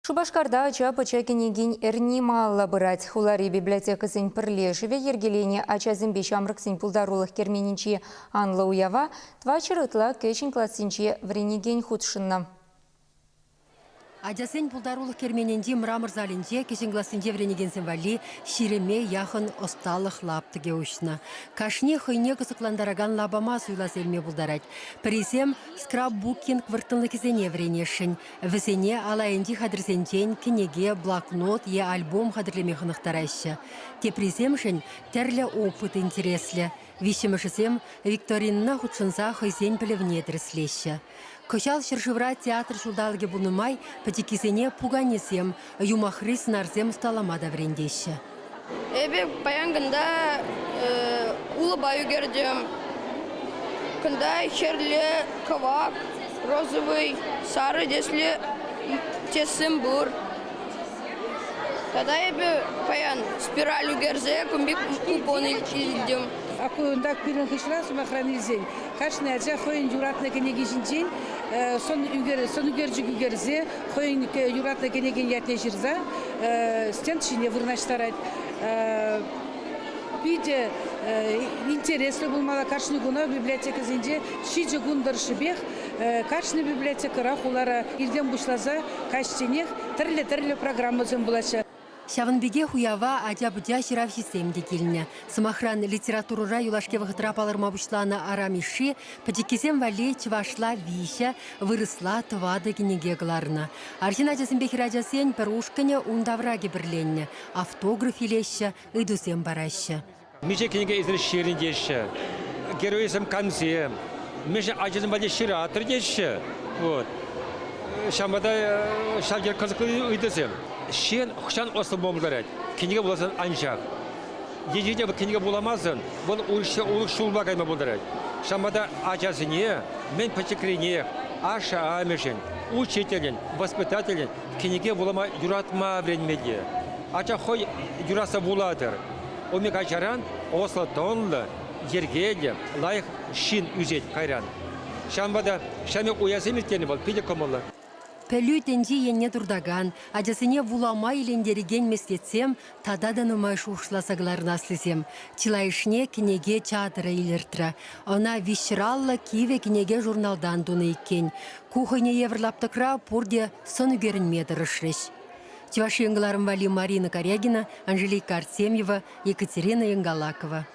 Шупашкарта ача-пӑча кӗнекин эрни малалла пырать. Хулари библиотекӑсен пӗрлешӗвӗ йӗркеленӗ ачасемпе ҫамрӑксен пултарулӑх керменӗнчи анлӑ уява тӑватҫӗр ытла кӗҫӗн классенче вӗренекен хутшӑннӑ. Ачасен пултарулӑх керменӗнчи мрамор залӗнче кӗҫӗн классенче вӗренекенсем валли ҫирӗме яхӑн ӑсталӑх лаптӑкӗ уҫнӑ. Кашни хӑйне кӑсӑклантаракан лапама суйласа илме пултарать. Пӗрисем скрапбукинг вӑрттӑнлӑхӗсене вӗренесшӗн, Вӗсене ал айӗнчи хатӗрсенчен кӗнеке, блокнот е альбом хатӗрлеме хӑнӑхтараҫҫӗ. Теприсемшӗн тӗрлӗ опыт интереслӗ. Виҫҫӗмӗшӗсем викторинӑна хутшӑнса хӑйсен пӗлӗвне тӗрӗслеҫҫӗ. Кӑҫал ҫӗршывра театр ҫулталӑкӗ пулнӑ май пӗчӗккисене пуканесем, юмахри сӑнарсем ӑсталама та вӗрентеҫҫӗ. Эпӗ паян кунта улӑпа ӳкертӗм. Кунта хӗрлӗ, кӑвак, розовый, сарӑ тӗслӗ тӗссем пур. Тата эпӗ паян спираль ӳкерсе кун пек купон илтӗм. Кунта пирӗн хыҫра, сӑмахран илсен, кашни ача хӑйӗн юратнӑ кӗнеки ҫинчен сӑн ӳкерчӗк ӳкерсе хӑйӗн юратнӑ кӗнекин ятне ҫырса стенд ҫине вырнаҫтарать. Питӗ интереслӗ пулмалла кашни куна библиотекӑсенче ҫичӗ кун тӑршшӗпех кашни библиотекӑра хулара иртен пуҫласа каҫченех тӗрлӗ-тӗрлӗ программӑсем пулаҫҫӗ. Ҫавӑн пекех уява ача-пӑча ҫыравҫисем те килнӗ. Сӑмахран, литературӑра юлашки вӑхӑтра палӑрма пуҫланӑ Ара Мишши пӗчӗккисем валли чӑвашла виҫӗ, вырӑсла тӑватӑ кӗнеке кӑларнӑ. Арҫын ачасемпе хӗрачасен пӗр ушкӑнӗ ун тавра кӗпӗрленнӗ, автограф илеҫҫӗ, ыйтусем параҫҫӗ. Миҫе кӗнеке эсир ҫырнӑ теҫҫӗ. Геройсем камсем, мӗншӗн ачасем валли ҫыратӑр теҫҫӗ. Вот. Ҫавӑнпа та ҫав тери кӑсӑклӑ ыйтусем. Ҫын хӑҫан ӑслӑ пулма пултарать? Кӗнеке вуласан анчах. Енчен те кӗнеке вуламасан, вӑл урӑх ҫулпа кайма пултарать. Ҫавӑнпа та ачасене мӗн пӗчӗкренех ашшӗ-амӑшӗн, учителӗн, воспитателӗн кӗнеке вулама юратма вӗренмелле. Ача хӑй юратса вулатӑр. Ун пек ачаран ӑслӑ-тӑнлӑ, йӗркеллӗ, лайӑх ҫын ӳсет кайран. Ҫавӑнпа та ҫӗнӗ уявсем ирттерни вӑл питӗ кӑмӑллӑ. Пӗлӳ тӗнчи енне туртакан, ачасене вулама илентерекен меслетсем тата та нумай шухӑшласа кӑларнӑ аслисем. Чылайӑшне кӗнеке чатӑрӗ илӗртрӗ. Ӑна виҫҫӗраллӑ кивӗ кӗнеке-журналтан тунӑ иккен. Ку хӑйне евӗр лаптӑкра пурте сӑн ӳкерӗнме тӑрӑшрӗҫ. Чӑваш Ен кӑларӑм валли Марина Корягина, Анжелика Артемьева, Екатерина Янгалакова.